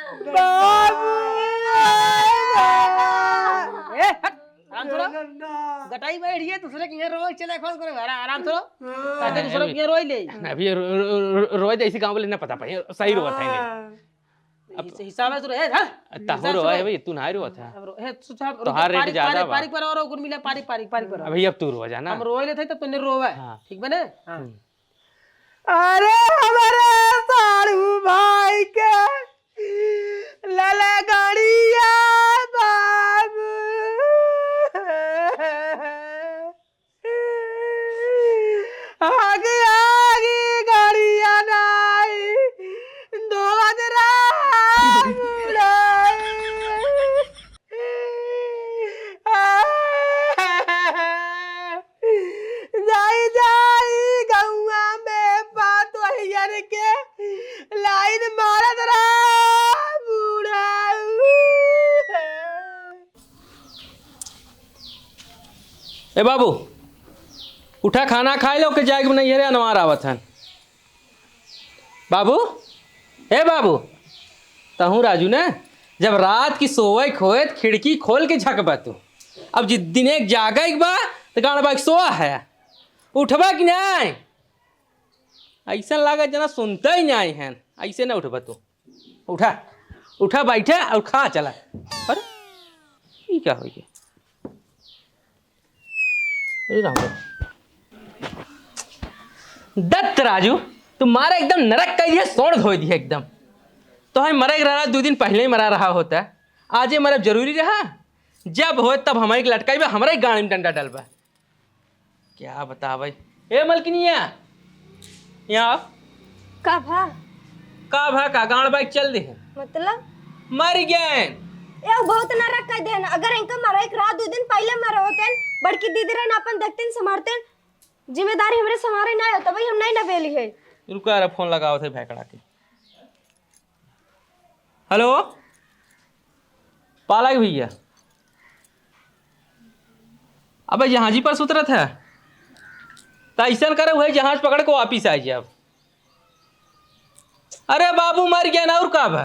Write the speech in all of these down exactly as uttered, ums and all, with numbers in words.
बाबू। ए, हट, आराम से रहो। गटाई बैठ गई, दूसरे के यहाँ रोवे, चले खोल करे, आरा-, आराम से रहो। ताकि दूसरे के यहाँ रोई ले। अभी रो-, रो-, रो-, रोए जैसे गाँव वाले ना पता पाए, सही रोवत है नहीं। अब हिस-, हिसाब से रहे, हाँ? ताहू हिसाब से रोवा है रहे। भाई, तू ना रोवत है। अब रो-, हे, सुचा, तोहार रेट पारी, ज्यादा पारी, बा। पारी पर और गुण मिला, पारी, पारी, पारी पर। अभी अब तू रोवा जाना। हम रोए लेते तब तूने रोवा। हाँ। ठीक बने? हाँ। हम्म। अरे हमारे साढ़ू भाई के ललगड़िया बाबू। आगे आगे गाड़िया नाई, दो बजरा बुढ़ाई। जाई जाई गौआ में पातोहियन के लाइन मारत रहा बुढ़ाऊ। ए बाबू, उठा खाना खाए लो के जाए के नहीं है रे, अनवार आवत हन। बाबू, ए बाबू, तहूँ राजू ने जब रात की सोवे खोए त खिड़की खोल के झकबा तू। अब जिस दिन एक जागे के बा त गाड़ बाइक सोवा है, उठबा कि नहीं? ऐसा लागे जना सुनते ही नहीं है, ऐसे ना उठबा तू। उठा, उठा, बैठा और खा चला। अरे, ई का हो गया? अरे राम रे। दत्त राजू, तू मारा एकदम नरक कर दिया, सोड़ धोई दिया एकदम। तो हम मरे रहा, दो दिन पहले ही मरा रहा होता, आजे मरब जरूरी रहा? जब होए तब हमारे के लटकाई बा, हमारे गाड़ी में डंडा डलबा। क्या बतावे? ए मलकिनिया, यहाँ आओ। का भा? का भा का? गाड़ बाइक चल दे है। मतलब? मर गए। ए, बहुत नरक कर देन। अगर इनका मरे एक रात दो दिन पहले मरे होते, बड़की दीदी रहन अपन देखते संभालते, जिम्मेदारी हमरे संभारे ना होता भाई, हम नहीं ना बेली है। रुका रे, फोन लगावत है भैकड़ा के। हेलो, पालक भैया, अबे जहाजी पर से उतरत है, त ऐसन करे हुए जहाज पकड़ के वापिस आ जाब। अरे बाबू मर गया ना, और का भा?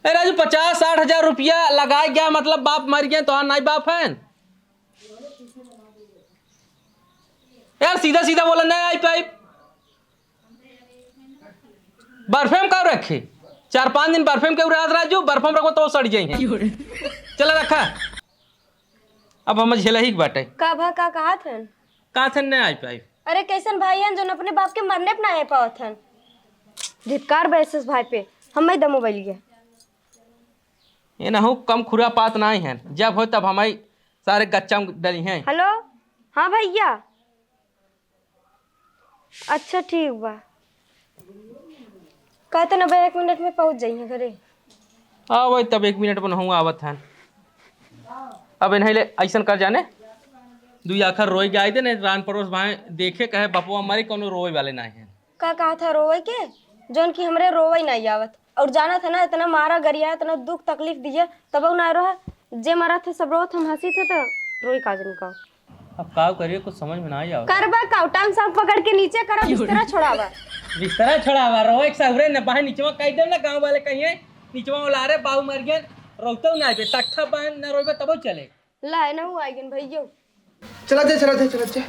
ए राजू, पचास साठ हजार रुपया लगा गया, मतलब बाप मर गया, तोहार नाई बाप है यार, सीधा सीधा बोला, नहीं आई पाई। बर्फे में का रखे? चार पाँच दिन बर्फे में क्यों रहत राजू? बर्फे में रखो तो सड़ जाई हैं। चला रखा। अब हम झेला ही के बाटे। का भा, का कहत हन? कहत हन नहीं आई पाई। अरे कैसन भाई हन जोन अपने बाप के मरने पे ना आ पावत हन? धिक्कार बा एस एस भाई पे। हम ही दमो बैल गया। ये ना हो कम खुरापात नहीं है, जब हो तब हम ही सारे गच्चा में डली हैं। हेलो, हाँ भैया। अच्छा ठीक बा। कहते ना बा, एक मिनट में पहुँच जाइए घरे। हाँ भाई, तब एक मिनट में नहूँ आवत हन। अब इन्हें ले ऐसन कर जाने, दुई आखर रोई गाय दे, नहीं रान पड़ोस भाई देखे कहे बपुआ मरी, कोनो रोए वाले नहीं है। का कहा था रोवे के, जौन कि हमरे रोवे नहीं आवत। और जाना था ना, इतना मारा गरिया, इतना दुख तकलीफ दिया, तब ना रोहा। जे मरा थे सब रोत, हम हंसी थे तो रोई का जन का। अब का करिए, कुछ समझ में ना आई आवत। करबा का, टांग सब पकड़ के नीचे करा, बिस्तरा छोड़ावा। बिस्तरा छोड़ावा, रोए के सहुरे न बाहे निचवा कह दे ना, गाँव वाले कहिए, निचवा वाला, "अरे बाबू मर गए, रोतौ ना आइबे, तख्ता बांध ना रोइबे तबो चले।" लाए ना हुआ आइगन भैयो। चला जा, चला जा, चला जा।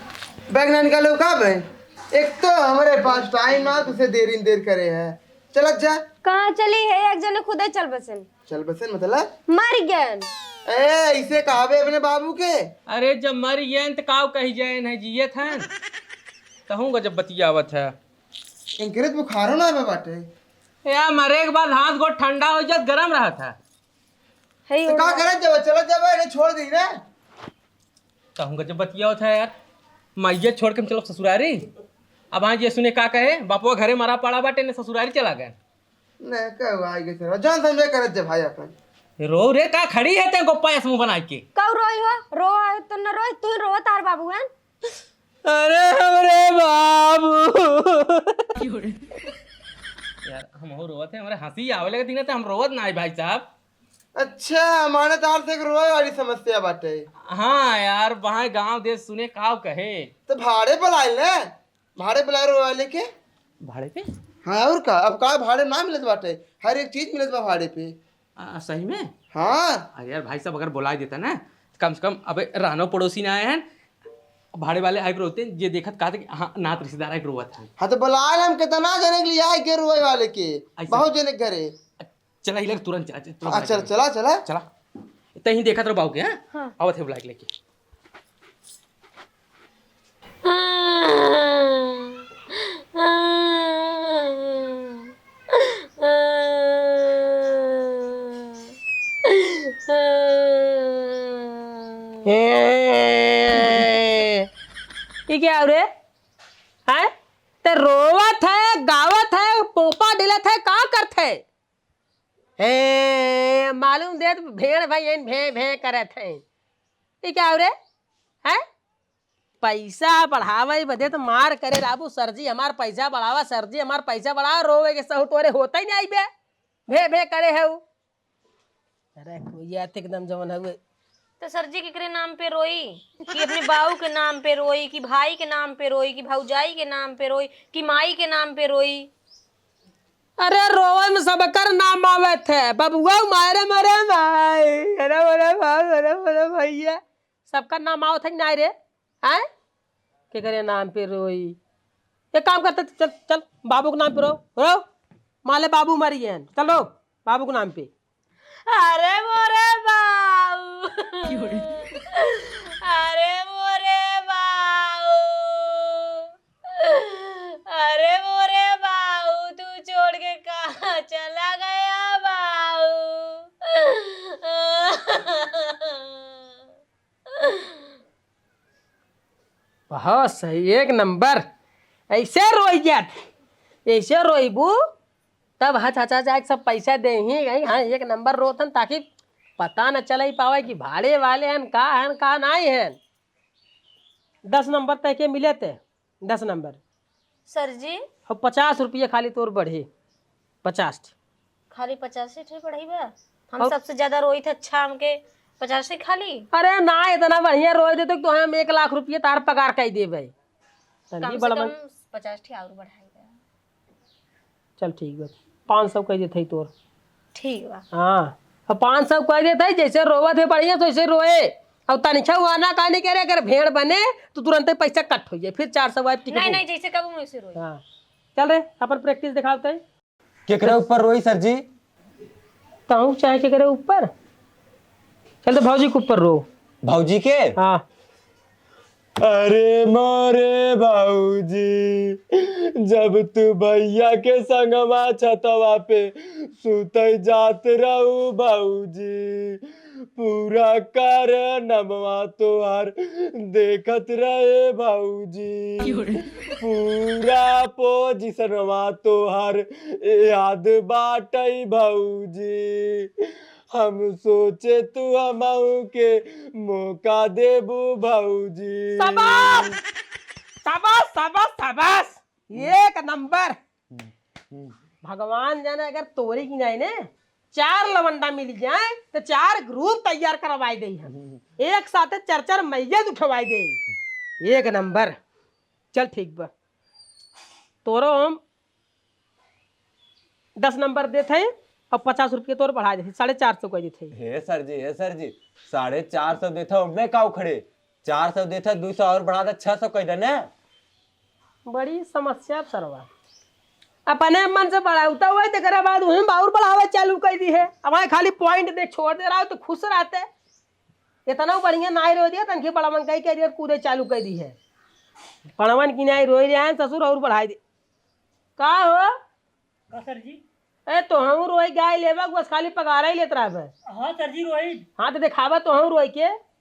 बैग ना निकालो का बहन? एक तो हमारे पास टाइम ना, तुझसे देर इन देर करे है। चला जा। कहाँ चली है? एक जने खुदे चल बसन। चल बसन मतलब? मर गए। ए, इसे कहावे अपने बाबू के। अरे जब मर गए त काव कही जाए, नहीं जियत हैं। कहूँ गजब बतियावत है। इनकरे तो बुखारो ना आवे बाटे। यार मरे के बाद हाथ गोड़ ठंडा हो जात, गरम रहत है। है तो का ओढ़ा। करत जब चलत जब, इन्हें छोड़ दी रे। कहूँ गजब बतियावत है यार, माइया छोड़ के हम चलब ससुरारी। अब आज ये सुने का कहे, बापुआ घरे मरा पड़ा बाटे, ने ससुरारी चला गए। नहीं, कहू आई गए सर, जान समझे करत जब भाई अपन। रो रे, का खड़ी है ते गोप्पा ऐस मुंह बना के? कऊ रोई हो, रो आयो तो न रोई, तू ही रोवा तार बाबू हैं। अरे हमरे बाबू। यार हम हो रोवत है, हमरे हंसी आवे लगे दिन ते हम रोवत ना है भाई साहब। अच्छा, माने तार से एक रोए वाली समस्या बाटे। हाँ यार, वहाँ गांव देश सुने काव कहे। तो भाड़े पर लाए ले, भाड़े पर लाए रोए वाले के। भाड़े पे? हाँ, और का? अब का भाड़े ना मिलत बाटे, हर एक चीज मिलत बा भाड़े पे। आ, सही में? हाँ। अरे यार, भाई साहब अगर बोलाइ देता ना, कम से कम अब रहनो पड़ोसी ना आए हैं, भाड़े वाले आइके रोते हैं, जे देखत कहत कि हाँ, नात रिश्तेदार आइके रोवत हैं। हाँ, तो बोलाए हम कितना जने के लिए आए के रोए वाले के, ऐसा? बहुत जने के घरे। चला, इलाज तुरंत चला, तुरंत हाँ, चला, चला, चला, चला। चला। तहीं देखत रहो बाबू के, हाँ? हाँ। आवत है बुलाए के लेके। ए, ई क्या हो रे? हैं? ते रोवत है, गावत है, पोपा डिलत है, का करत है? ए, मालूम देत भेड़ भैयन भें भें करत हैं। ई क्या हो रे? हैं? पैसा बढ़ावे बदे तो मार करे, "बाबू, सर जी, हमार पैसा बढ़ावा, सर जी, हमार पैसा बढ़ावा", रोवे के सहू तोरे होता ही नहीं बे, भे भे करे है उ। अरे कोई यार एकदम जवन हवे। तो सर जी केकरे नाम पे रोई? कि अपने बाऊ के नाम पे रोई, कि भाई के नाम पे रोई, कि भौजाई के नाम पे रोई, कि माई के नाम पे रोई? अरे रोवे में सबकर नाम आवत है, बबुआ मारे मरे भाई, अरे मरे भाई, अरे मरे भैया, सबका नाम आवत है कि नाहीं रे? हैं? केकरे नाम पे रोई? एक काम करते, चल, चल, बाबू के नाम पे रो, रो। माले बाबू मरी गए हैं। चल रो, बाबू के नाम पे। अरे मोरे बाऊ। अरे मोरे बाऊ। अरे मोरे बाऊ, तू छोड़ के कहाँ चला गया बाऊ? बहुत सही, एक नंबर। ऐसे रोई जात, ऐसे रोइबू, तब हाँ चाचा जाए सब पैसा दे ही गई। हाँ, एक नंबर रोतन, ताकि पता न चल ही पावे कि भाड़े वाले हैं, का हैं, का नहीं हैं। दस नंबर तय के मिले थे, दस नंबर। सर जी। और पचास रुपये खाली तोर बढ़े, पचास ठे। खाली पचास ही ठे बढ़ाई बा? हम और सबसे ज्यादा रोई थे, अच्छा हमके पचास ही खाली। अरे ना, इतना बढ़िया रोई दे तो तोहे हम एक लाख रुपये तार पगार कई देबे। तन कम भी से बड़वन कम पचास ठे और बढ़ाई बा। चल ठीक बा, पाँच सौ कह देत है तोर। ठीक बा। हाँ, अब पाँच सौ कह देत है, जैसे रोवत है बढ़िया तो ऐसे रोए। अब तनिका हुआ ना कहने के रे, अगर भेड़ बने तो तुरंत पैसा कट हो जाए, फिर चार सौ आए टिकट नहीं, हो। नहीं, जैसे कब वैसे रोए। हाँ, चल रे, अपन प्रैक्टिस दिखावते हैं। केकरे ऊपर रोई सर जी? तहूँ चाहे केकरे ऊपर? चल तो भौजी के ऊपर रो। भौजी के? हाँ। अरे मोरे भौजी, जब तू भैया के संगवा छतवा पे सुतै जात रहू भौजी, पूरा कारनमवा तोहार देखत रहे भौजी। क्यों रे? पूरा पोजीशनवा तोहार याद बाटै भौजी। हम सोचे तू हमहू के मौका देबू भौजी। शाबाश! शाबाश, शाबाश, शाबाश! एक नंबर। हम्म, हम्म। भगवान जाने अगर तोरे की नहीं ने चार लवंडा मिल जाए तो चार ग्रुप तैयार करवाई दे हम। हम्म। एक साथे चार चार मैयत उठवाई दे। एक नंबर। चल ठीक बा, तोरो हम दस नंबर देत है और पचास रुपये तोर बढ़ा देत है, साढ़े चार सौ कर देत है। हे सर जी, हे सर जी, साढ़े चार सौ देत है, ओमे का उखड़े? चार सौ देत है, दो सौ और बढ़ा दे, छह सौ कर दे ने। बड़ी समस्या सरवा, अपने मन से बढ़ावता हुआ, तेकरे बाद वहीं बाउर बढ़ावे चालू कर दी है। अब वहीं खाली पॉइंट दे छोड़ दे रहा हो तो खुश रहते। इतना बढ़िया नाई रो दिया, तनके बड़ा मन कही कह दिया, कूदे चालू कर दी है। पड़वन की नाई रोई रहे हैं ससुर और बढ़ाई दे। का हो? का सर जी? ए, तो हम रोई गाय लेबा, बस खाली पगारा ही लेत रहबे। हाँ सर जी, रोई। हाँ, तो दिखावा तो हम रोई के।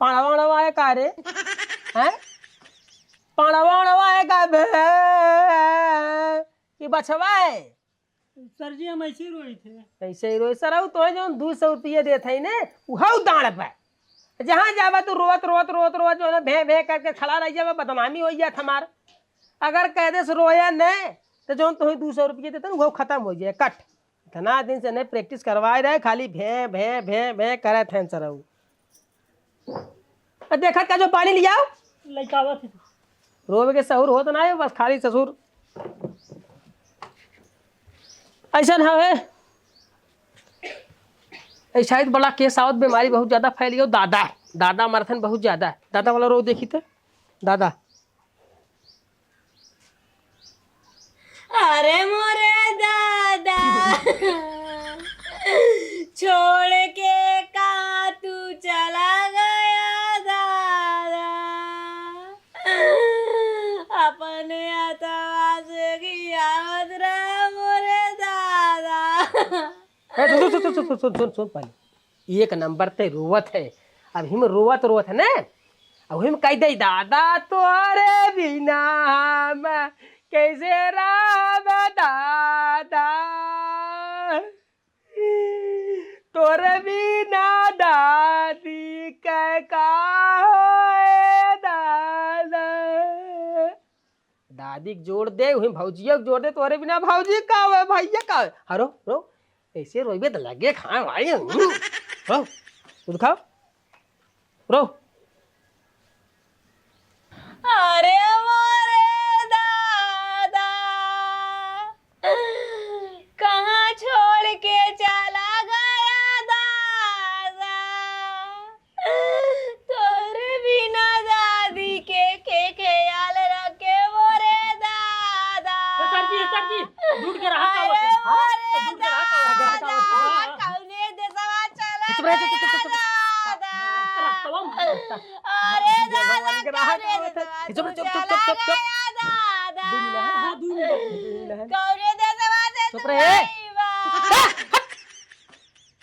पाड़वा उड़वा है का रे? हैं? पाड़वा उड़वा है का बे? कि बछवा है? सर जी, हम ऐसे ही रोई थे। ऐसे ही रोई सर, तो जौन दो सौ रुपये देत है ने, उहौ दाड़ पे। जहाँ जाबा तू रोवत, रोवत, रोवत, रोवत, जौन है, भें, भें करके खड़ा रह जाबा, बदनामी होइ जात हमार। अगर कह देस रोया न, त जौन तोहे दू सौ रुपया देतन, उहउ खतम होइ जाए, कट। इतना दिन से नहीं practice करवाए रहे, खाली भें, भें, भें, भें करत हैं सरऊ। अ, देखत का जो पानी लियाओ। लइका आवत है। रोवे के सहूर होत ना है, बस खाली ससुर। अइसन हवे। ऐसा ही बड़ा case आवत, बीमारी बहुत ज्यादा फैली हो, दादा, दादा मरथन बहुत ज्यादा। दादा वाला रो देखी त, दादा। अरे मोरे दादा, छोड़ के कहाँ तू चला गया दादा, अपने हथवा से खियावत रहा मोरे दादा। ए, सुन, सुन, सुन, सुन, सुन, सुन, सुन, सुन पहले। एक नंबर ते रोवत है। अब हिम रोवत, रोवत है ना, अब हिम कह दे, "दादा तोरे बिना हम कैसे रहब दादा, तोरे बिना दादी के का होए दादा।" दादी के जोड़ दे, वहीं भौजिया के जोड़ दे, तोरे बिना भौजी का होए, भैया का होए। हाँ, रो, रो। ऐसे रोइबे त लगे खाए भाई। रो, दूध खाओ। रो। अरे मोरे दादा, कहाँ छोड़ के चला गया दादा? तोरे बिना दादी के, के ख्याल रखे मोरे दादा? ए सर जी, ए सर जी, दूध के रहा का अरे होत है? हाँ? मोरे दूध के रहा का होत है? दादा, हाँ। कौने देशवा चला चुप रहे, चुप, चुप, गया चुप, चुप। दादा? अरे रस्तवा में, रस्ता। अरे हे दादा, भगवान के रहा कौने का होत है? देशवा चुप, तू चुप, चुप, चला चुप, चुप। गया दादा? दो मिनट है। हाँ, दो मिनट है, दो मिनट है। कौने देशवा से चुप तू रहे। आई बा?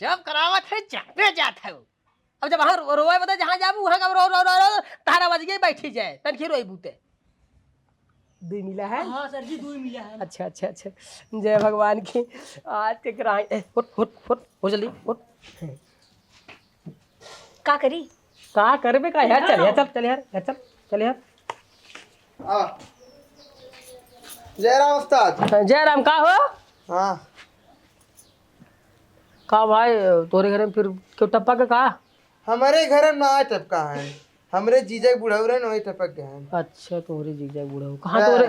चुप करावत है, जाते जात है। अब जब वहाँ रो-, रोए बदे जहाँ जाबू, वहाँ का रो, रो, रो, रो, तारा बज गई, बैठी जाए, तनखी रोई बूते। दुई मिला है? हाँ सर जी, दुई मिला है। अच्छा, अच्छा, अच्छा। जय भगवान की। आज के ग्राही, ए, उठ, उठ, उठ, उठ जल्दी, उठ। का करी? का करबे का यार? चल यार, चल, चल यार, यार चल, चल यार। आ। जय राम उस्ताद। जय राम, का हो? हाँ। का भाई, तोरे घरे में फिर केउ टपक है का? हमरे घरे में ना टपका है, हमरे जीजा के बुढ़ऊ रहे ना, वही टपक गए हैं। अच्छा, तोरे जीजा के बुढ़ऊ। कहाँ हाँ। तोरे,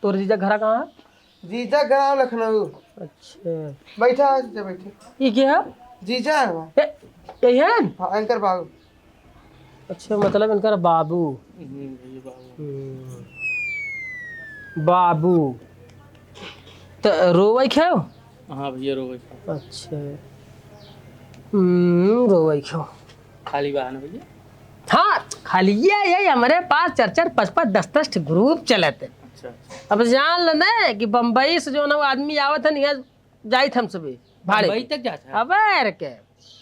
तोरे जीजा घरा कहाँ है? जीजा घरा लखनऊ। अच्छा। बैठा है जीजा, बैठे। ई के है? जीजा है वहाँ। ए, यही है? हाँ, एंकर बाबू। अच्छा, मतलब इनकर बाबू। हम्म, भैया बाबू। हम्म। बाबू। त रोवै खेव? हाँ भैया, रोवै खेव। अच्छा। हम्म, रोवै खेव। खाली बा ना भैया? हाँ, खाली ये, ये हमरे पास चार चार, पाँच पाँच, दस दस ठे group चलत है। अच्छा, अच्छा। अब जान ल ने कि बम्बई से जौन है आदमी आवत है, यहाँ जाइत हम सभी भाड़े बम्बई पे। तक जात है? अबे यार के,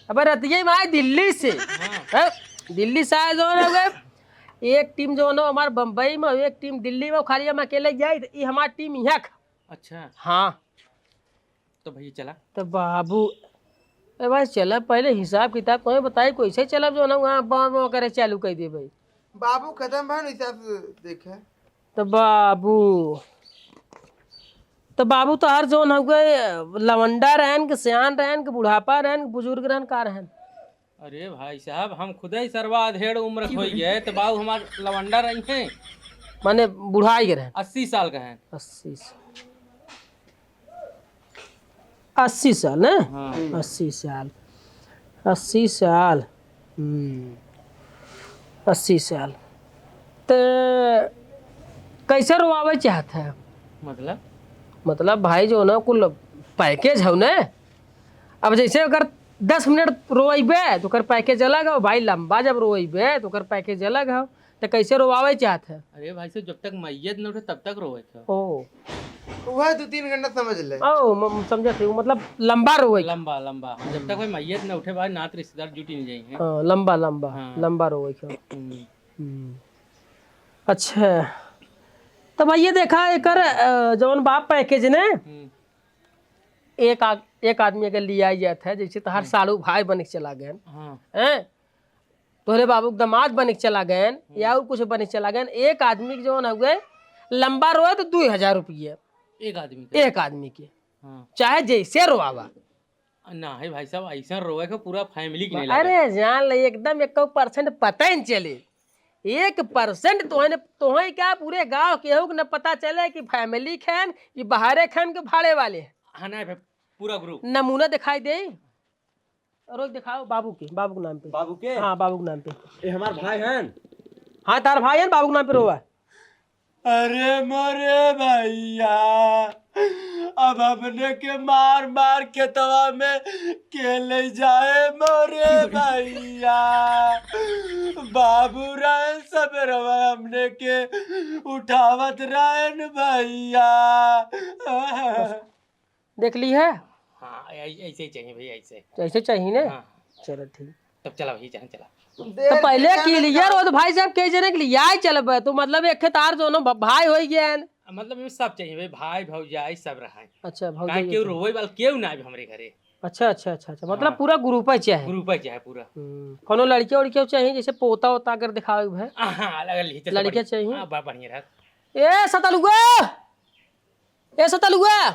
अबे रतिये में आए दिल्ली से। हाँ। हैं? दिल्ली से आए जौन हो गए, एक team जौन हो हमार बम्बई में, एक team दिल्ली में, खाली हम अकेले जाइत, ई हमार team यहाँ ख-, अच्छा। हाँ। तो भैया चला। तो बाबू, ए भाई चला, पहले हिसाब किताब तुम्हें बताई, कैसे चलब जौन हो वहाँ बाँ बाँ करे चालू कर दे भाई। बाबू खत्म भा हिसाब से देखे। त बाबू, त बाबू तोहार जौन हउए, लवंडा रहन के, सियान रहन के, बुढ़ापा रहन के, बुजुर्ग रहन, का रहन? अरे भाई साहब, हम खुदे ही सरवा अधेड़ उम्र के होइ गए, त बाबू हमार लवंडा रही हैं। माने बुढ़ाई के रहन? अस्सी साल का है। अस्सी साल। अस्सी साल, हैं? हाँ। अस्सी साल, अस्सी साल, हम्म, अस्सी साल। त कैसे रोवावे चाहत है? मतलब? मतलब भाई जौन है कुल package हौ ने। अब जैसे अगर दस मिनट रोइबे त ओकर package अलग हौ, भाई लंबा जब रोइबे त ओकर package अलग हौ। त कैसे रोवावे चाहत है? अरे भाई साहब, जब तक मैयत न उठे तब तक रोवे के। ओ। वह दो तीन घंटा समझ ले। ओ, म-, समझत है, मतलब लंबा रोवे के। लंबा, लंबा। जब तक भाई मैयत न उठे भाई, नात रिश्तेदार जुटी नहीं जाएंगे। हाँ, लंबा, लंबा, हाँ। लंबा रोवे के। हम्म। हम्म। अच्छा। त भाई ये देखा एकर, अ, जौन बा package ने, हम्म। एक आ-, एक आदमी अगर लिया जात है, जैसे तोहार हम्म। साढ़ू भाई बन के चला गए, हाँ। हैं? तोहरे बाबू के दामाद बने के चला गएन हम्म। या और कुछ बने के चला गएन, एक आदमी के जौन हउए लंबा रोए तो दुई हजार रुपये। एक आदमी के? एक आदमी के। हाँ। चाहे जैसे रोआवा। ना है भाई साहब, ऐसा रोए के पूरा family के नहीं लगे। अरे जान ले, एकदम एक percent पता ही न चले। एक percent तोहन, तोहन क्या पूरे गांव केहू के न पता चले कि family खान, कि बाहरे खान के भाड़े वाले। हाँ, नहीं भाई, पूरा group। नमूना दिखाई दे। रोज दिखाओ बाबू के, बाबू के नाम पे। बाबू के? हाँ, बाबू के नाम पे। ये हमार भाई हन। हाँ, तार भाई हन, बाबू के नाम पे रोवा। अरे मोरे भैया, अब हमने के मार मार खेतवा में के ले जाए मोरे भैया। बाबू रहे सब रवा हमने के उठावत रहन भैया। देख ली है? हाँ, ऐ-, ऐसे ही चाहिए भैया, ऐसे। तो ऐसे चाहिए ना? हाँ। चलो ठीक। तब चला भैया, चला, चला। तो पहले clear हो तो भाई साहब, कई जने के लिए आए चलब, तो मतलब एक तार दोनों भ-, भाई हो गए हैं। मतलब ये सब चाहिए भाई, भाई भौजाई सब रहे। अच्छा, भौजाई काहे केहू सब। रोवे वाला केहू ना आवे हमरे घरे। अच्छा, अच्छा, अच्छा, अच्छा, मतलब हाँ। पूरा group ही चाहिए। Group ही चाहिए पूरा। हम्म, कोनो लड़किया उड़किया चाहिए, जैसे पोता वोता अगर दिखावे के भाई। हाँ, अलग अलग लड़किया चाहिए। हाँ, बा-, बढ़िया रहा। ए सतलुआ, ए सतलुआ,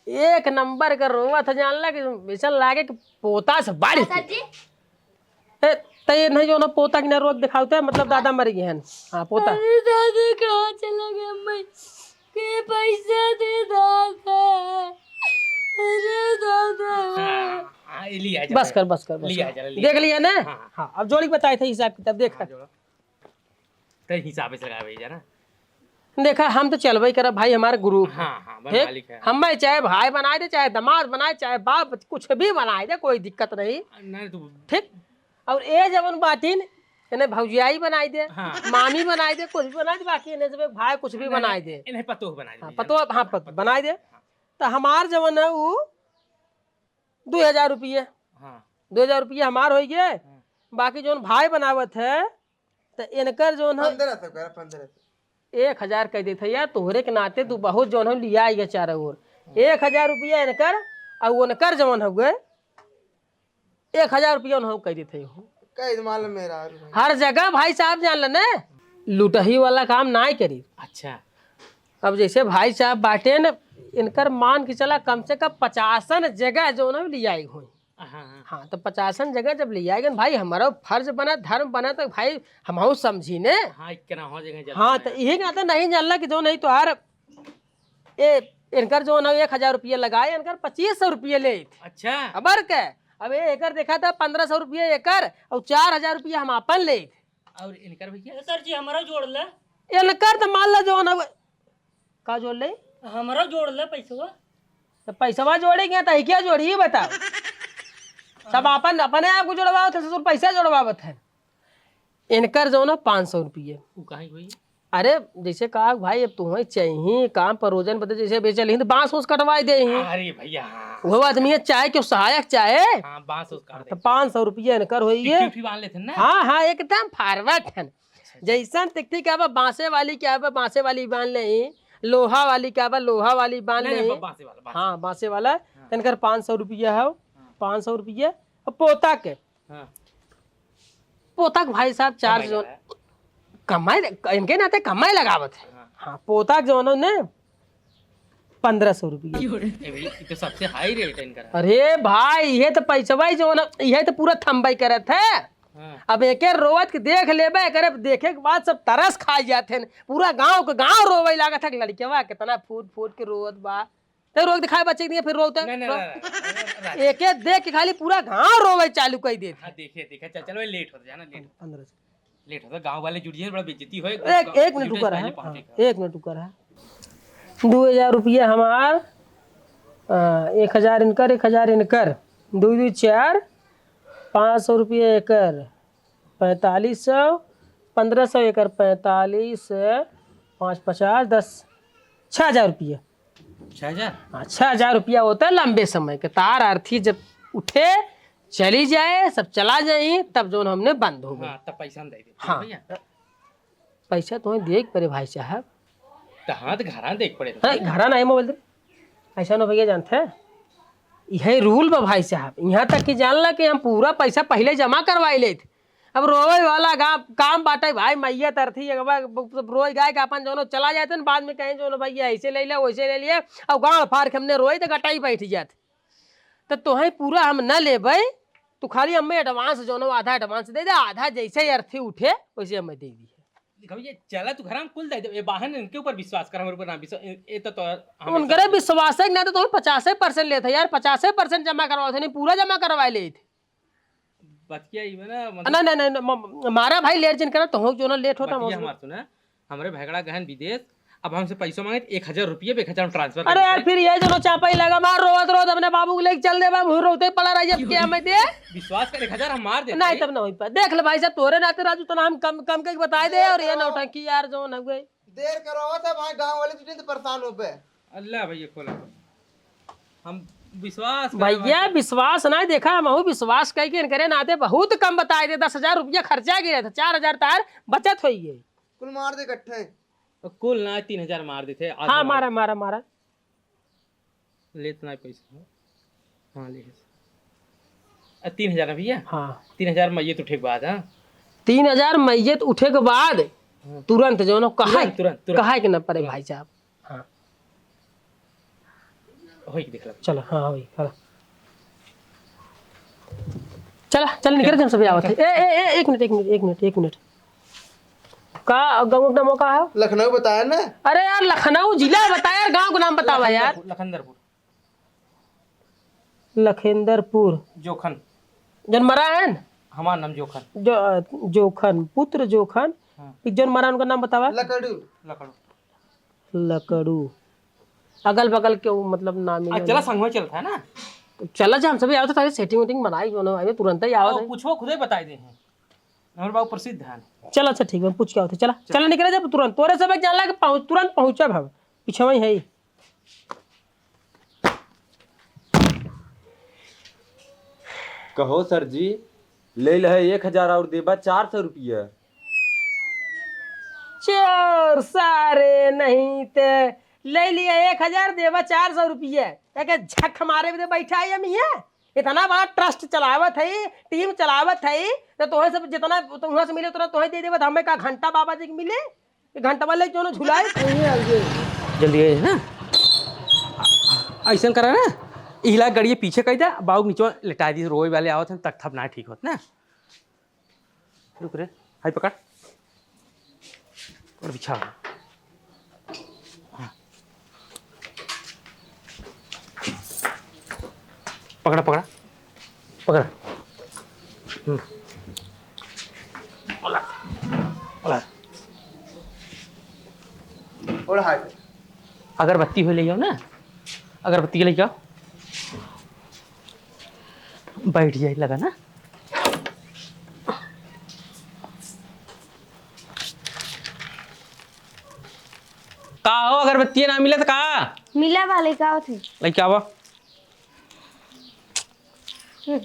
एक नंबर का रोवत है, जान ला कि ऐसा लागे कि पोता से बाढ़ हाँ, के। सर जी। ए, त ये नहीं जो ना पोता की ना रोक दिखावते, मतलब दादा मर गए हैं। हाँ, पोता। अरे दादा कहाँ चला गया मैं? के पैसा दे दादा। अरे दादा। हाँ, हाँ, ये लिया बस चला। कर, बस कर, बस लिया कर। चला, लिया देख चला। लिया ना? हाँ, हाँ। हाँ, अब जोड़ी बताए थे हिसाब किताब, देख। हाँ, जोड़ा। तेरे हिसाब से लगावे जा ना। देखा, हम तो चलबे करब भाई, हमारे group है। हाँ, हाँ, बन ठीक? मालिक है। हमें चाहे भाई बनाए दे, चाहे दामाद बनाए, चाहे बाप, कुछ भी बनाए दे, कोई दिक्कत नहीं। नहीं, तू ठीक? और ये जवन बाटिन, इन्हें भौजियाई बनाए दे, हाँ। मामी बनाए दे, कुछ भी बनाए दे, बाकी इन्हें जब भाई कुछ भी नहीं, बनाए दे। इन्हें पतोह बनाए दे हाँ, भैया। पतोह, हाँ, पत-, बनाए दे। हाँ। तो हमार जवन है, वो दो हजार रुपये। हाँ। दो हजार रुपये हमार हो गए। हाँ। बाकी जौन भाई बनावत है, तो इनकर जौन है पन्द्रह सौ करा, पन्द्रह सौ। एक हजार कह देते यार, तोहरे के नाते तू बहुत जौन है लिया आइए चारों ओर। हाँ। एक हजार रुपया इनकर, और उनकर जौन हो गए, एक हजार रुपया उन्होंने कह देते हो। कह दे मालूम मेरा और भाई। हर जगह भाई साहब जान लेने, लुटही वाला काम ना करी। अच्छा। अब जैसे भाई साहब बाटे न, इनकर मान के चला कम से कम पचासन जगह जौन है लियाई हुई। हाँ, हाँ। हाँ, तो पचासन जगह जब लियाई गए भाई, हमारा फर्ज बना, धर्म बना, तो भाई हमहू समझी ने। हाँ, इतना हो जगह जल्दी हाँ, तो बनाया। यही कहते नहीं जानला कि जौन है तोहार, ए, इनकर जौन है एक हजार रुपया लगाए, इनकर पच्चीस सौ रुपया ले। अच्छा। अबर के, अब ए, एकर देखा था पन्द्रह सौ रुपया एकर, और चार हजार रुपया हम आपन ले। और इनकर भैया? ए, सर जी, हमारा जोड़ ले। इनकर तो मान ला जौन है, का जोड़ ले? हमारा जोड़ ले पैसवा। तो पैसवा जोड़े के तो है क्या जोड़ी, ये बताओ। सब अपन, अपने आप को जोड़वावत है, ससुर पैसा जोड़वावत है। इनकर जौन है पाँच सौ रुपये। उ काहे होई? अरे, जैसे कहा भाई, अब तुम्हें चाहिए काम परोजन बदे, जैसे बेचल ही तो बांस उस कटवाई दे ही। अरे भैया, हाँ। वो आदमी है, चाहे क्यों सहायक चाहे। हाँ, बांस उस काट तो दे। पाँच सौ रुपये इनकर होई टिकठी है। उठी बांध लेते हैं ना। हाँ, हाँ, एकदम forward है। अच्छा, अच्छा। जैसन तिकठी के आवा, बांसे वाली के आवा, बांसे वाली बांध ले, लोहा वाली के आवा, लोहा वाली बांध नहीं, ले। नहीं, बा-, बांसे वाला, बांसे हाँ, वाला। बांसे वाला। हाँ। इनकर पाँच सौ रुपया है, हाँ। पाँच सौ रुपया। अब पोता के। हाँ। पोता के भाई साहब चार कमाई जो लगा है। कमाई, इनके नाते कमाई लगावत है। हाँ। हाँ, पोता के जौन है ने पन्द्रह सौ रुपया। ए भाई, ये तो सबसे high rate है इनका। अरे भाई, ये तो पैसवा ही जौन है, ये तो पूरा थम्बई करत है। हाँ। अब एके रोवत के देख लेबे, एकरे देखे के बाद सब तरस खा जात हैं। पूरा गांव के गांव रोवे लागत है कि लड़कवा कितना फूट फूट के रोवत बा। ते रोक दिखाए बच्चे के दिए, फिर रोते। नहीं, नहीं, रो-, नहीं, नहीं, नहीं, नहीं। एके देख के खाली पूरा गांव रोवे चालू कर देत। हाँ, देखे, देखे, चल, चल, भाई, late होता जाना, late। पन्द्रह सौ। Late होता, गांव वाले जुट जाए, बड़ा बेइज्जती होए, एक, गांव-, एक मिनट video रुका रहा। पहले पहुंचे हाँ, का। एक मिनट रुका रहा। दो हजार रुपया हमार, आ, एक हजार इनकर, एक हजार इनकर, दो दो चार, पाँच सौ रुपया एकर, पैंतालीस सौ, पन्द्रह सौ एकर, पैंतालीस, पाँच पचास, दस, छः हजार रुपया। छः हजार? हाँ, छः हजार रुपया होता है लंबे समय के। तार अर्थी जब उठे, चली जाए, सब चला जाए, तब जौन हमने बंद हो गए। हाँ, तब पैसा हम दे देते हैं हाँ। भैया। पैसा तुम्हें दिए के पड़े भाई साहब। तो हाँ, तो घरा देख पड़े। हाँ, घरा नहीं मोबाइल दे। ऐसा ना भैया जानते हैं, यही rule बा भाई साहब। यहाँ तक कि जान ला कि हम पूरा पैसा पहले जमा करवाई लेत, अब रोवे वाला गा-, काम बाटे भाई, मैया तरथी एक बार ब-, ब-, रोई गाय के अपन जौनो चला जाते न, बाद में कहें जौनो भैया ऐसे ले ले, वैसे ले लिए, अब गाँड़ फाड़ के हमने रोई तो गटाई बैठ जात। तो तोहे पूरा हम न लेबे, तू खाली हमें advance जौनो आधा advance दे दे, आधा जैसे ही अर्थी उठे वैसे हमें दे दी। देखो ये चला तू घर हम कुल दे दे, ये बाहर इनके ऊपर विश्वास कर, हमारे ऊपर ना विश्वास, ये, ये तो, तो हमेशा उनकरे विश्वास है ना, तो तुम्हें पचासे percent लेते यार, पचासे percent जमा करवाओ थे, नहीं पूरा जमा करवा लेते। बतिया ई बा ना, मतलब नहीं, नहीं, नहीं, नहीं, म-, मारा भाई, लेट जिन करा, तो हो जो ना लेट होता, बतिया हम हमार सुना, हमरे भैगड़ा गहन विदेश, अब हमसे पैसों मांगे, एक हजार रुपये, एक हजार में transfer कर अरे यार, देते। फिर ये जो चापा ही लगा, मार रोवत रोवत अपने बाबू को लेके चल दे, बाबू रोते पड़ा रह जब क्या मैं दे। विश्वास कर, एक हजार हम मार देते। नहीं, तब ना हो पा। देख ले भाई साहब, तोरे नाते राजू तना हम कम, कम के बताए दे, और ये नौटंकी यार जो न हुए। देर करवावत है भाई, गाँव वाले दू दिन से परेशान हो पे। अल्लाह भैया खोला। हम विश्वास करा भैया, भाई। विश्वास ना देखा, हम विश्वास कह के इनकरे नाते बहुत कम बताए दे, दस हजार रुपया खर्चा गिरे थे, चार हजार तार बचत होई है। कुल मार दे इकट्ठे। कुल ना, तीन हजार मार देते, आधा हाँ, मार। मारा, मारा, मारा। लेत ना पैसा। हाँ, ले। आ, तीन हजार ना भैया? हाँ। तीन हजार मैयत उठे के बाद, हाँ? तीन हजार मैयत उठे के बाद हाँ। तुरंत जौनो कहा तुरंत, तुरंत, तुरंत। कहा के ना पड़े तुरंत। भाई साहब। हाँ। होई के देख ला। चलो, हाँ, होई, चलो। चला, चल, निकल, चल। हम सभी आवत है। चल। ए, ए, ए, एक मिनट, एक मिनट, एक मिनट, एक मिनट। का गाँव का नाम का है? लखनऊ बताया ना। अरे यार, लखनऊ जिला बताया यार, गाँव का नाम बतावा यार। लखनदरपुर, लखनदरपुर। लखेंदरपुर। जोखन। जौन मरा है न? हमार नाम जोखन। जो, अ, जोखन, पुत्र जोखन। हाँ। एक जौन मरा उनका नाम बतावा। लकड़ू। लकड़ू। लकड़ू। अगल बगल के वो मतलब नाम ही आ, ना चला ले। संग में चलता है ना। चला जा, हम सभी आवत है, setting वेटिंग बनाई, जो ना आवे, तुरंत ही आवत आ, है। पूछो, खुदे बताई दे हैं। हमारे बाबू प्रसिद्ध हैं। चला, अच्छा, ठीक बा, पूछ के आवत है, चला। चल। चला, निकला जा तुरंत, तोरे सब एक जान ला के पहुँच, तुरंत पहुँचब हम, पीछे वहीं है। कहो सर जी, ले लहे एक हजार और देबा चार सौ रुपया। चोर सारे नहीं ते ले लिया एक हजार, देबा चार सौ रुपया। एके झक मारे बदे बैठा है हम हियाँ। इतना बड़ा trust चलावत है, team चलावत है, तो तोहे सब जितना, तो वहाँ से मिले उतना तोहे दे देबा, तो हमें का घंटा बाबा जी के मिले? ये घंटवा ले क्यों ना झुलाए? जल्दी है ना, ऐसन करा ना, इहिला गड़िए पीछे कह दे, बाबू नीचे लेटा दी, रोए वाले आवत हैं, तक थप ना ठीक होत ना। रुक रे, हाय पकड़। और बिछा। हाँ। पकड़ा, पकड़ा। पकड़ा। हम्म। ओला। ओला। ओला हाय। अगरबत्ती हो ले जाओ ना। अगरबत्ती के ले जाओ। बैठ जाए लगा ना। का हो, अगरबत्ती ना मिलत का? मिला बा, लइका आवत है। लइका आवा। हम्म।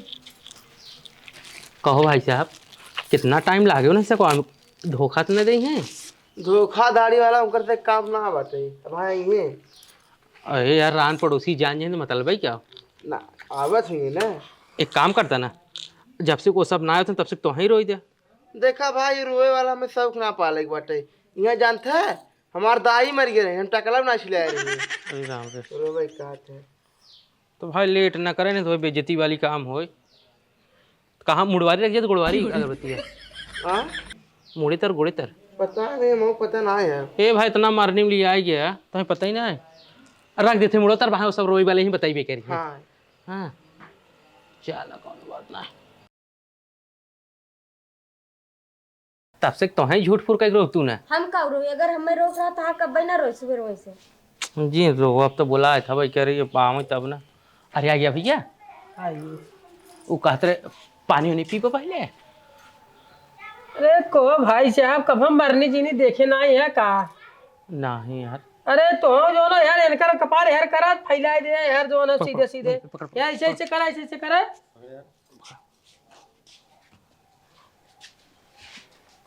कहो भाई साहब, कितना time लागे हो ना, इसको धोखा तो नहीं दे हैं? धोखाधड़ी वाला उनकर से काम ना बाटे। अब हाँ, ये। अरे यार, रान पड़ोसी जान जाए तो मतलब है क्या? ना, आवत हुई ना। एक काम करता ना, जब से वो सब ना आए थे, तब से तो ही रोई दे। देखा भाई, रोए वाला में शौक ना पाले के बाटे। यहाँ जानते है, हमार दाई मर गए रहे, हम टकला ना छिलाए रहे। अरे राम रे। रोवे का है। तो भाई लेट ना करे, नहीं तो बेइज्जती वाली काम होए। कहाँ मुड़वारी रख जाए तो गुड़वारी अगरबत्ती है। हाँ? मुड़े तर, गोड़े तर। पता नहीं, हमको पता ना है। ए भाई, इतना मारने में लिया आ गया, तुम्हें पता ही ना है। रख देते मुड़ो तर, भाई, वो सब रोई वाले ही बताई बेकार ही। हाँ। हाँ। चलो, कौन बात ना है। तब से तो है झूठ फूर कह रहो तू ना। हम का रोई? अगर हमें रोक रहा था, कब ना रोई सुबह रोई से। जी रो, अब तो बोला है था भाई, कह रही है पावे तब ना। अरे आ गया भैया। आइए। वो कहत रहे पानी उनी पीबो पहले। अरे को भाई साहब, कब हम मरनी जीनी देखे ना है का? नहीं यार। अरे तो जो ना यार, इनकर कपार हेर करा फैलाए दे यार, जो ना पकड़, सीधे सीधे। पकड़, पकड़, यार ऐसे पकड़। ऐसे करा, ऐसे ऐसे करा।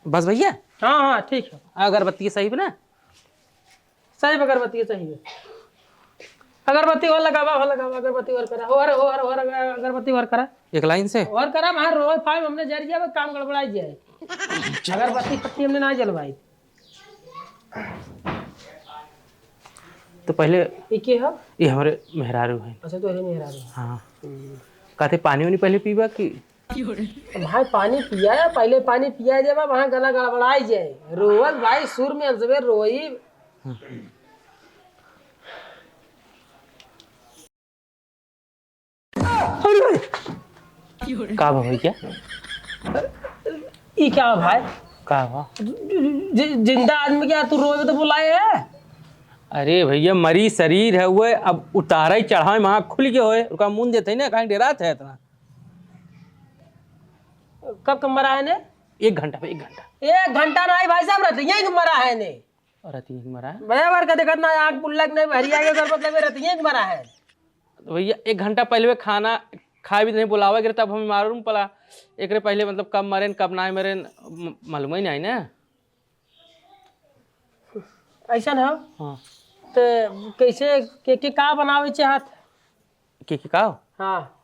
बस भैया। हाँ, हाँ, ठीक है। अगरबत्ती सही बना? सही अगरबत्ती सही है। अगरबत्ती और लगावा, और लगावा, अगरबत्ती और करा, और, और, और अगर-, अगरबत्ती और करा। एक लाइन से? और करा, बाहर रोज फाइव हमने जर जाए, काम गड़बड़ाई जाए। अगरबत्ती पत्ती हमने ना जलवाई। तो पहले ई के ह? ई हमरे मेहरारू हैं। अच्छा, तोहरे मेहरारू हैं। हाँ। हम्म। कहते पानी वानी पहले पीबा कि? तो भाई पानी पिया, पहले पानी पिया जाए, वहाँ गला गड़बड़ाई जाए। रोवल भाई सुर में अलसबे रोई। हाँ। अरे भाई। का बा भैया? ई का बा भाई? का बा? जि-, जि-, जिंदा आदमी के तू रोवे तो बुलाए है? अरे भैया, मरी शरीर है वो, अब उतारा ही चढ़ावे में आँख खुल के होए, ओका मुन देते ही ना, काहे डेरात है इतना? कब कब मरा है ने? एक घंटा पे, एक घंटा। एक घंटा नहीं भाई साहब, रतिया के मरा है ने। और रतिया के मरा है? बराबर का देखत ना, आँख पुल्लक नहीं, भरिया के कर, मतलब रतिया के मरा है। तो भैया, एक घंटा पहले खाना खाए भी नहीं, बुलावे के रहे, तब हम मालूम पड़ा। एकरे पहले मतलब कब मरेन, कब ना मरेन, म-, मालूम ही नहीं ना। ऐसा ना? हाँ। तो कैसे, के, के का बनावे चाहत? के, के का? हाँ।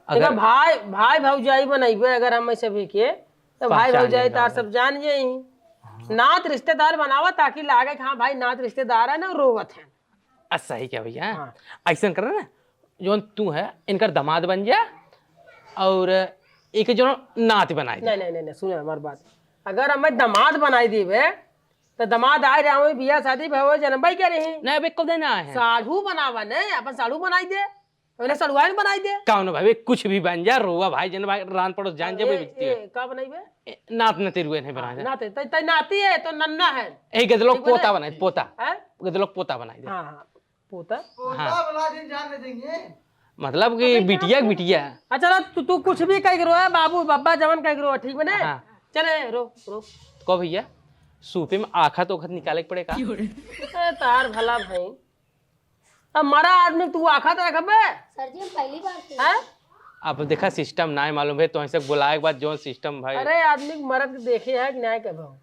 अगर देखा, भाई, भाई भौजाई बनैबे अगर हम सभी के, तो भाई पहचान भौजाई जाएगा तार भाई। सब जान जाई। हाँ। नात रिश्तेदार बनावा, ताकि लागे कि हाँ भाई, नात रिश्तेदार है ना, रोवत है। आ, सही क्या भैया? हाँ। ऐसन करे ना, जौन तू है, इनकर दामाद बन जा और एक जौन नात बनाई दे। नहीं, नहीं, नहीं, नहीं, सुने हमार बात। अगर हमें दामाद बनाई देबे, तो दामाद आए रहे, हमें बियाह शादी भवे, जनम भाई क्या रही? नहीं, अब एक को देना है। साढ़ू बनावा ने, अपन साढ़ू बनाई दे, उन्हें सड़ुआइन बनाई दे। कौन भाई, कुछ भी बन जा, रोवा भाई, जन भाई, रान पड़ोस जान अरे, जाबे, बेइज्जती ए, है। का बनाई बे? ए, नात नती रुए नहीं बना हाँ, जा। नाते, तै, तै नाती है, तो नन्ना है। ए, गदलोक ठीक बने? पोता बनाई, पोता। हैं? गदलोक पोता बनाई दे। हाँ, हाँ, पोता। पोता हाँ। बना दिन जान नहीं देंगे। मतलब कि अबे, बिटिया, क्या बिटिया। अच्छा, ना, तू, तू कुछ भी कह के रोए, बाबू, बाबा, जवन कह के रोए, ठीक बने? हाँ। चले, रो, रो। को भैया, सूपे में आखत ओखत निकाले के पड़े का? ए, तार भला भाई। अब मरा आदमी तू आखत रखबे? सर जी, हम पहली बार सुने। हैं? अब देखा, system नाय मालूम है, तो ऐसे बुलाए के बाद जौन system भाई। अरे, आदमी के मरद के देखे है कि नाय कबो?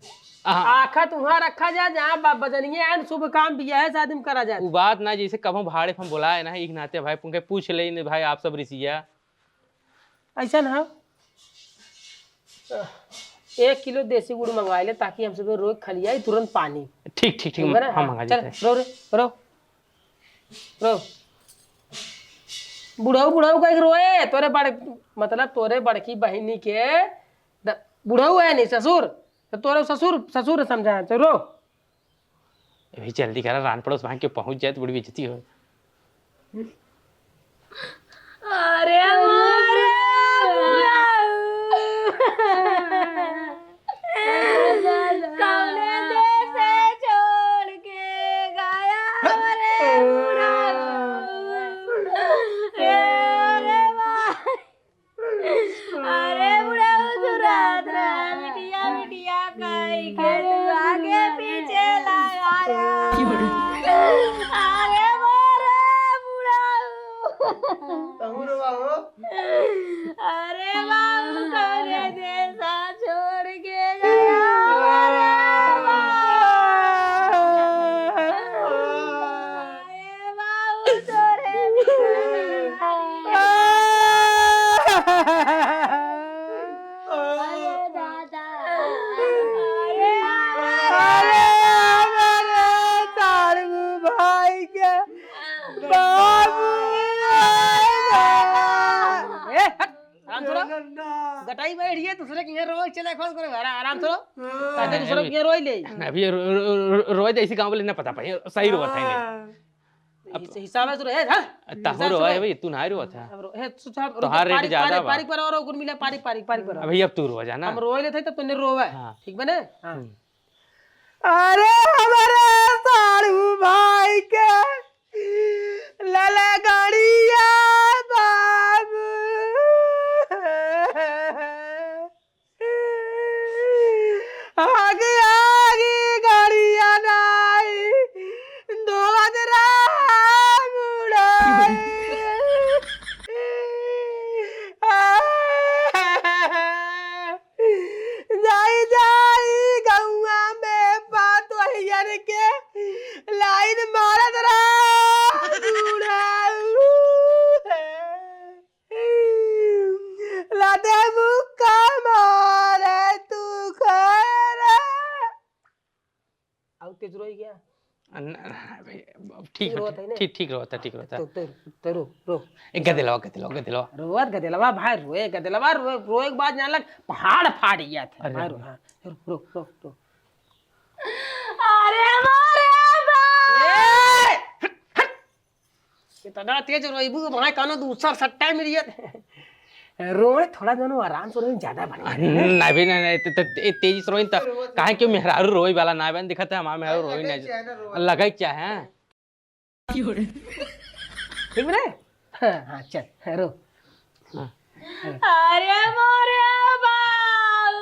हाँ। आखत उहाँ रखा जा, जहाँ ब-, बजनिया है, शुभ काम बियाह शादी में करा जाए। उ बात ना, जैसे कबो भाड़े पे हम बुलाए ना, एक नाते भाई, उनके पूछ ले, "नहीं भाई, आप सब रिसिया।" ऐसा ना, एक किलो देसी गुड़ मंगवा ले, ताकि हम सब रोज खलियाई तुरंत पानी। ठीक, ठीक, ठीक, ठीक बा ना? हम हाँ, मंगा चल, लेते हैं। रो रे, रो। रो। बुढ़ऊ, बुढ़ऊ कह के रोए, तोरे बड़-, मतलब तोरे बड़की बहिनी के द-, बुढ़ऊ है नहीं, ससुर, तो तोरे ससुर, ससुर समझा, तो रो। अभी जल्दी करा, रान पड़ोस भाग के पहुंच जाए तो बड़ी बेइज्जती हो। अरे मोरे बुढ़ऊ, कौने देश से छोड़ के गया रे बुढ़ऊ। ए रे भाई, अरे बुढ़ऊ, तू रात रहा, बिटिया, बिटिया कही के तू आगे पीछे लगा रहा। अरे मोरे बुढ़ऊ। तहूँ रो बाबू। अरे बाबू, करे जैसा छोड़ के गया। अरे बाबू। अरे बाबू, तोरे बिना अरे दादा। अरे, अरे, हमारे तारू भाई के बाबू। ए, हट, आराम से रहो। गटाई बैठ गई, दूसरे के यहाँ रोज चले, खोल करो, आरा-, आराम से रहो। ताकि दूसरे के यहाँ रोज ले। अभी रो-, रो-, रो-, रोज ऐसी गाँव बोले ना पता पाई, सही रोज है नहीं। अब हिस-, हिसाब से रहे, हाँ? ताहू हिसाब से रोवा है रहे। भाई, तू ना रोवा था। अब रो-, हे, सुचार, तोहार रुको, rate पारी, ज्यादा पारी, बा। पारी पर और गुण मिला, पारी, पारी, पारी पर। अभी अब तू रोवा जा ना। हम रोए लेते तो तूने रोवा है। हाँ। ठीक बने? हाँ। हम्म। अरे हमारे साढ़ू भाई के ललगड़िया बाबू। आगे आगे गाड़िया नाई, धोवत रहा मुड़ाई। जाई जाई गौआ में पातोहियन के line मारत रहा न-, न-, भाई, अब ठीक तू है, रोत है ना? ठीक, ठीक रोत है, ठीक रोत है। तो, तो, तो रो, रो। ए, गदेलवा, गदेलवा, गदेलवा। रोत गदेलवा, भाई, रोए गदेलवा, रोए, रोए के बाद जान लग, पहाड़ फाट गया था। अरे भाई, रो, बाप। हाँ, रो, रो, रो, रो। अरे मोरे बाप। ए, हट, हट। इतना तेज रोइबू, भाई, कानो दूसर सट्टा मिल गया। रोए थोड़ा जनो आराम से रोए, ज्यादा बढ़िया। आ, नहीं, नहीं, नहीं, नहीं, ते-, ते-, ते-, तेजी से रोइन त, काहे कि मेहरारू रोए वाला ना बन, दिखत है, हमार मेहरारू रोए लगै नहीं। चाहे ना रोए। लगै चाहे, हाँ। ठीक बा रे? हाँ, हाँ, चल, हाँ, रो। हाँ। अरे मोरे बाऊ,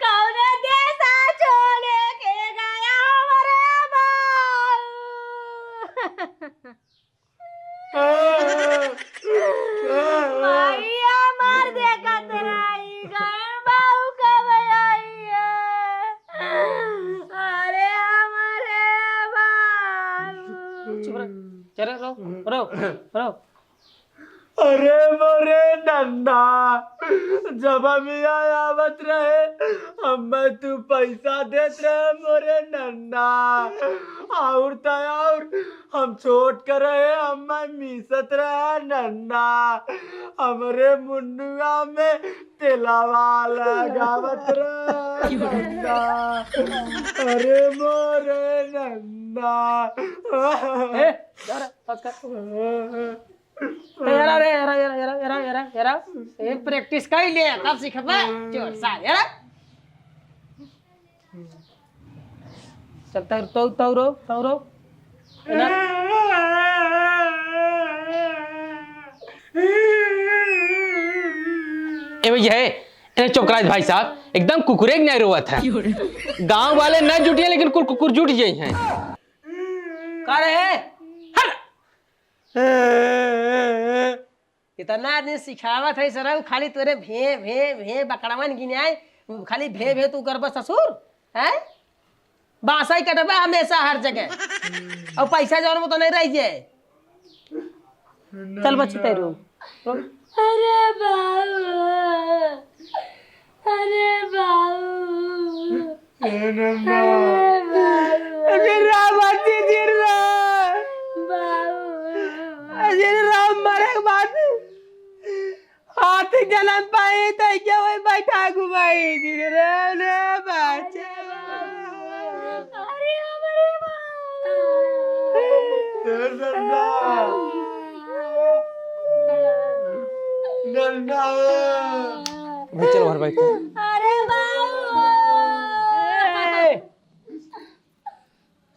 कौन देशा छोड़ के गया मोरे बाऊ? माई हमार देखत रही, घर बाऊ कब आई है? अरे हमारे बाऊ। चुप रह। चल रे, रो, रो, रो। अरे मोरे नन्ना, जब हम यहाँ आवत रहे, हमें तू पैसा देत रहे मोरे नन्ना। और त और हम छोट क रहे, हमें मीसत रहे नन्ना। हमरे मुन्नुआ में तेलवा लगावत रहे नन्ना। अरे मोरे नन्ना। ए, जा रे, बस कर। ए, एरा रे, एरा, एरा, एरा। एक practice कर ले, तब सीखबे। चोर सा, एरा। चल, तौर, तौर, तौरो, तौरो। एरा। ए भैया, ए, ए चोकराज भाई साहब, एकदम कुकुरे के नहीं रोवत है। गांव वाले न जुटिए, लेकिन कुल कुकुर जुट जाई हैं। का रे? हट। इतना आदमी सिखावत है सरऊ, खाली तोरे भे, भे, भे बकड़वन गिनाए, खाली भे, भे तू करबा ससुर, हैं? बांसा ही कटबा हमेशा हर जगह। और पैसा जौन वो तो नहीं रह जाए। चल बच्ची तैरू। अरे बाबू, अरे बाबू। ए नन्ना। अरे बाबू। अरे राम, अति दिन राम। बाबू। अरे राम, मरे के बाद हाथी जन्म पाई तो क्या वही बैठा घुमाई दिन राम रे बच्चा। अरे हमारे माँ। ए नन्ना। नन्ना। भाई चलो घर बैठते हैं। अरे बाबू।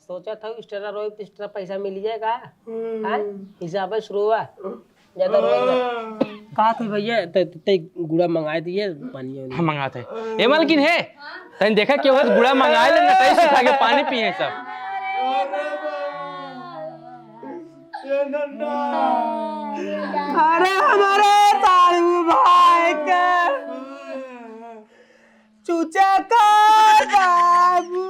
सोचा था extra रोई तो extra पैसा मिल जाएगा। हम्म। हाँ? हिसाब है शुरू हुआ। ज्यादा रोई ना। कहा थे भैया, ते, ते गुड़ा मंगाए दिए, पानी वानी। हम मंगाते हैं। ए मालकिन है, तन देखा क्या हुआ, गुड़ा मंगाए ले, नटाई सुखा के पानी पिए सब। ए नन्ना। अरे हमारे तारू भाई के चूचा का बाबू,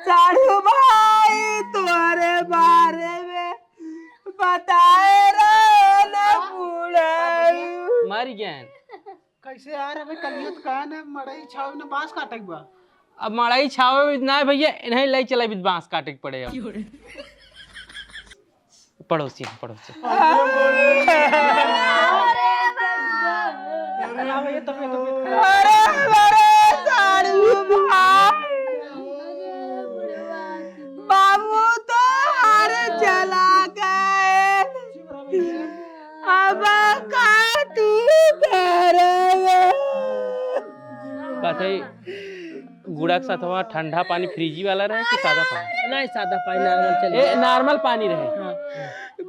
साढ़ू भाई तोहरे बारे में बताए रहे न बुढ़ऊ। मर गए। कैसे यार, अबे कलियुग का न मड़ई छाव न बांस काटे के बा। अब मड़ई छावे भी ना भैया, इन्हें ले चले भी बांस काटे के पड़े अब। पड़ोसी हैं, पड़ोसी। अरे, अरे, साढ़ू भाई। बाबू तो हार चला गए। अब का तू करबे? कहते गुड़ा के साथ वहाँ ठंडा पानी फ्रिजी वाला रहे कि सादा पानी? नहीं, सादा पानी, normal चले। ए, normal पानी रहे। हाँ।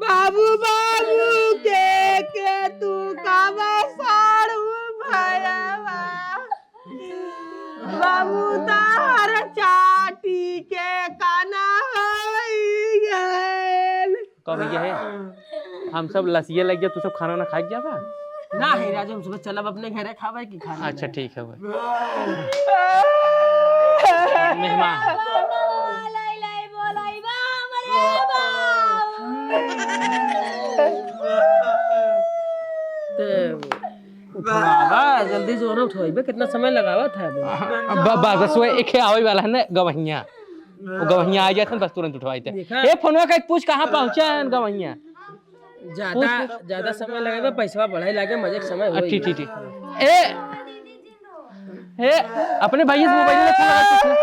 बाबू, बाबू के, के तू काबे साढ़ू भयवा? बाबू तार चाटी के काना होई गएल। कब ये है? हम सब लसिया लग गया, तू सब खाना ना खाए जाबा? ना है राजू, हम सुबह चलब अपने घरे खाबे की खाना अच्छा, नहीं। ठीक है भाई। मेहमान। ते, उ बाबा, जल्दी जोर उठवाइबे, कितना समय लगावत है अभी? ब-, ब-, बस वो एक आवै वाला है ना गवहिया, वो गवहिया आ जात है, बस तुरंत उठवाइत है। देखा? ए, फोनवा कइ पूछ कहाँ पहुँचा है गवहिया? ज्यादा, पूछ। ज्यादा समय लगेगा, पैसवा बढ़ाई लागे, मजे के समय होई। ठीक, ठीक, ठीक। ए, ए, अपने भैया से मोबाइल में फोन लगा के पूछ ले।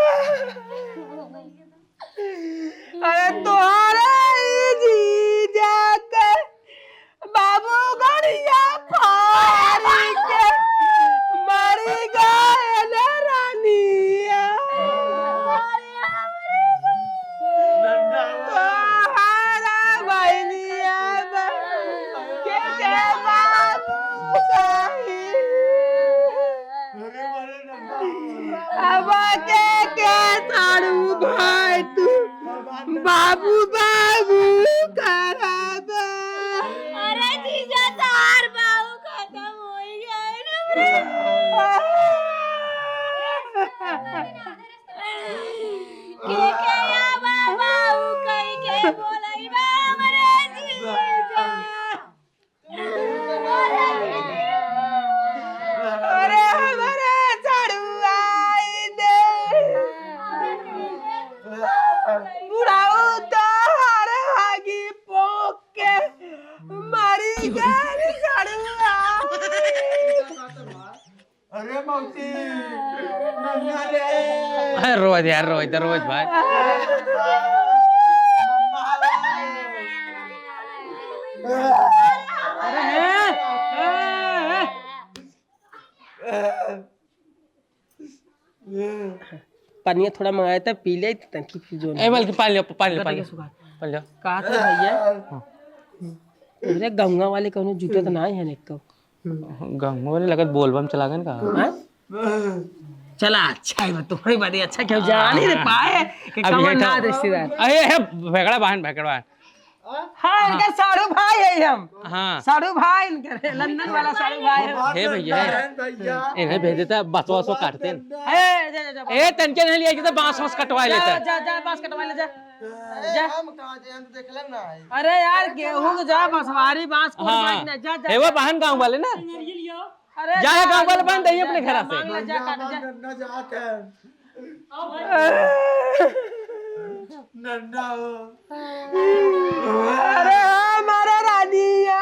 अरे तोहरे ई जीजा के बाबू गड़िया फारी के मरी गए ले रानिया। तोहरा बहनिया बा-, के, के बाबू कही। अब के, के सारू भाई तू बाबू, बाबू करब। अरे जीजा, तोहार बाबू खत्म होइ गए ना रे। के, के या बाबू कहि के बोलइबा हमरे जीजा। अरे हमरे छड़ुआई दे। बुढ़ाऊ तोहर हागी पोक के मरी गए छड़ुआई। अरे मौसी, नन्ना रे। अरे रोज यार, रोज तो रोज भाई। अरे, ए, ए, ए। पानिया थोड़ा मंगाए त पी ले, तनकी फिर जो ए, बल्कि पानी लो, पानी लो, पानी लो। पानी लो। कहा था भैया? हाँ। अरे गंगा वाले कौनो जूते तो ना है एक। गंगो वाले लगत बोलबम चला गए ना का? हाँ? चला, अच्छा है, तुम्हारी बात अच्छा क्यों जान ही नहीं पाए कि अब कौन ये ना था। रिश्तेदार। अरे, हे, भेकड़ा बहन, भेकड़ा बहन। हाँ, इनका साढ़ू भाई है हम। हाँ। साढ़ू भाई इनके, लंदन वाला साढ़ू भाई है। हे भैया, बहन भैया। इन्हें भेज देता, बसवा, बसवा काटते हैं। ए, जा, जा, जा, ए, तनके नहीं लिया, कि तो बांस, बांस कटवा जा, लेता। जा, जा, बांस कटवा ले, जा। ए, जा। हम कहाँ जाए, हम तो देखले ना है। अरे यार, गेहूं के जा, बसवारी बांस कोड़ हाँ। काट ना, जा, जा, ए, वो जा। बहन गाँव वाले ना। अरे जा, जा, गाँव वाले जा, बांध दे जा, अपने जा, घर से। मांग ले, जा, काट, जा। नन्ना जात है। नन्ना हो। अरे हमारा रानिया,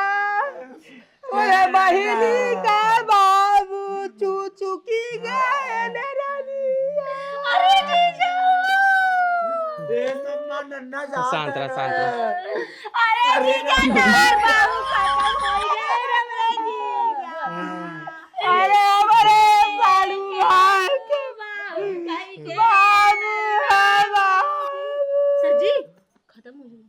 ओए बहिनी का बाबू चुचुकी गए ने रानिया। अरे जीजा। ए, नन्ना, नन्ना जात शांत रह, है। शांत रह। अरे जीजा, तोर बाबू खत्म हो गए रे, मेरे जीजा। अरे हमरे सालू भाई के बाबू है बाबू। सर जी, खत्म हो गए।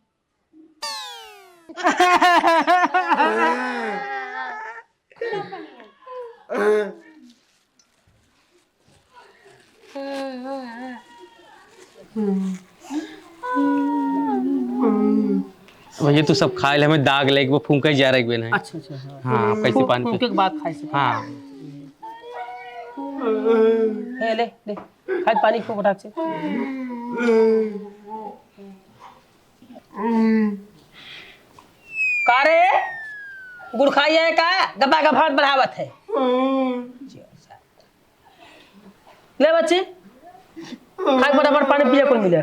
भैया, तू सब खाए ले, हमें दाग ले, एक बार फूंके जा रहे, एक बार नहीं। अच्छा, अच्छा, हाँ। हाँ, कैसे फूंक, पानी फूंके के बाद खाए से। हाँ। ए, ले, ले, खाए पानी को फटाक से। का रे? गुड़ खाई है का? गबा गबा बढ़ावत है। ले बच्ची, खाए फटाफट पानी पिए कुल मिले।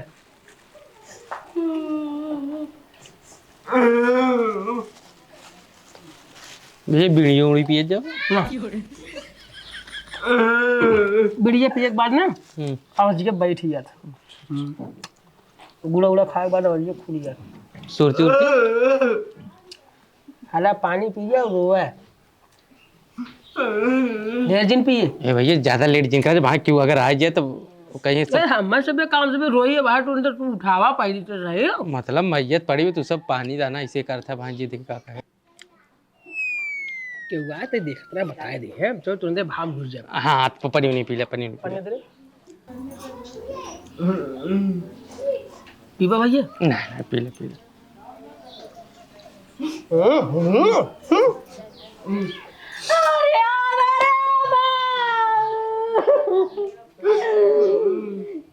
भैया, बीड़िया उड़ी पिए जाओ। बीड़िया पिए के बाद ना, हम्म। आवाज के बैठ गया था। हम्म। गुड़ा उड़ा खाए के बाद और ये खुल गया। सुरती उरती? हाला पानी पिए और रोए। ढेर जिन पिए। ए भैया, ज्यादा लेट जिन करे, वहाँ क्यों अगर आ जाए तो कहीं सब ए, हमें सबे काम से भी रोइए बाहर, तू अंदर तू उठावा पहली तो रहे। मतलब मैयत पड़ी हुई, तू सब पानी दाना इसे करता भाई जी, देख का कहे। केहू आए त देखत रह, बताए दे, हैं? चल, तुरंते भाव घुस जाए। हाँ, प-, पनियो नहीं पी ले, पनियो नहीं पी ले। पनियो दे रे। पीबा भैया? नहीं, नहीं, पी ले, पी ले। अरे, अरे, बाबू।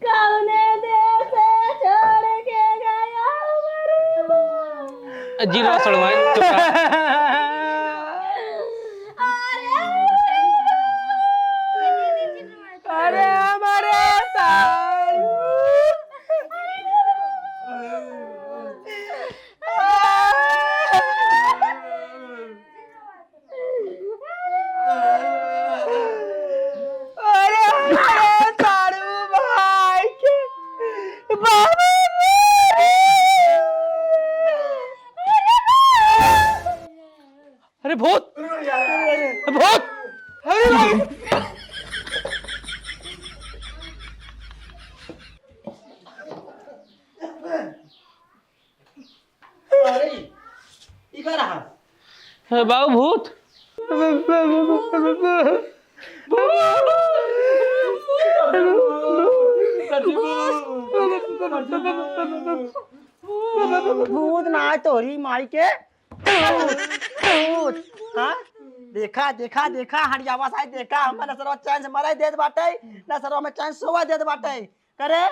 कौने देश छोड़ के गया हमारे बाबू? जी, लो, सड़वाई, चुप रह। अरे, हे बाबू भूत। भूत ना है तोरी माई के। भूत, भूत। हाँ? देखा, देखा, देखा, हरियावा साहब, देखा, हमें न सरवा चैन से मराई देत बाटे, न सरवा में चैन सोवा देत बाटे। करे,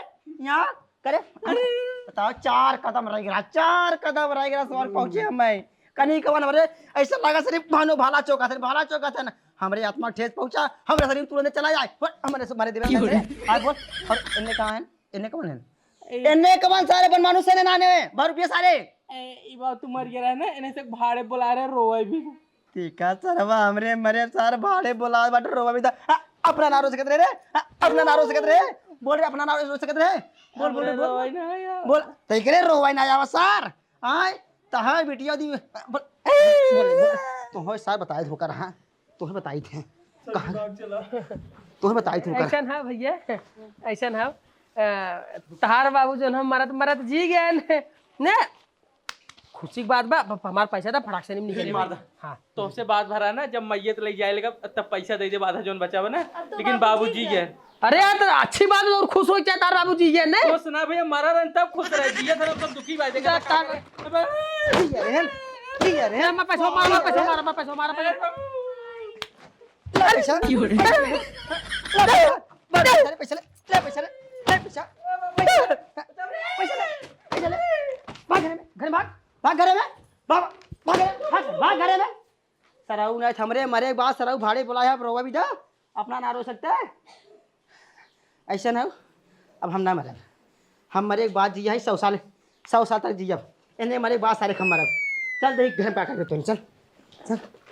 यहाँ, करे, अरे, बताओ, चार कदम रह गया, चार कदम रह गया, सवार पहुँचे हमें। कनी कवन हमरे, ऐसा लगा शरीर भानो भाला चौका थे, भाला चौका थे ना, हमरे आत्मा ठेस पहुँचा, हमरे शरीर तुरंत चला जाए, पर हमरे से मारे देवे क्यों रे? आज बोल, और इन्ने कहाँ है? इन्ने कवन है? ए- इन्ने कवन सारे बन मानुष से नाने में, भर रुपये सारे। ए, ई बात तू मर गया रहे ना, इन्हें से भाड़े बुला रहे, रोवे भी। ठीक है, सरवा, हमरे मरे सार भाड़े बुला, बट रोवे भी था। हाँ, अपना ना रो सकत रहे रे, हाँ, अपना ना रो सकत रहे, बोल रे, अपना ना रो सकत रहे, बोल, बोल, हमरे बोल, रोवे ना आया। बोल, तई करे रोवे ना आवा सार, आय, तहार बिटिया दी, बोल, बोल, बोल, तोहे सार बताई धोकर, हाँ, तोहे बताई थे, कहाँ, तोहे बताई थे, ऐसा ना भैया, ऐसा ना, अ, तहार बाबू जो हम मरत, मरत जी गए ने, ने, खुशी की बात बा, प-, हमार पैसा था, फटाक से नहीं निकले। मार दा। हाँ। तोहसे बात भरा ना, जब मैयत ले जाए लगा, तब पैसा दे दे, आधा जौन बचा बा ना। अब तो लेकिन बाबूजी बाबूजी गए। गए। अरे यार, तो अच्छी बात है, और खुश हो क्या तार बाबूजी गए ने? खुश ना भैया, मरा रहन तब खुश रहे, जिया था ना, तब दुखी भाई, देखा जा था तार। अबे। ठीक है, ठीक है, अरे, मैं पैसा मार, मैं पैसा मार, मैं पैसा मार, पैसा। ले पैसा। क्यों रे? ले पैसा। ले पैसा, ले, ले पैसा, ले, ले पैसा। पैसा ले, पैसा ले। भाग घरे में, घरे भाग, भाग घरे में, भाग, भाग घरे में, भाग, भाग घरे में। सरऊ नहीं, हमरे मरे के बाद सरऊ भाड़े बुलाया, अब रोवा भी दा, अपना ना रो सकते। ऐसे ना हो, अब हम ना मरब। हम मरे के बाद जिया है सौ साल, सौ साल तक जियब। इन्हें मरे के बाद सारे हम मरब। चल देख घर में का करके तोनी, चल, चल।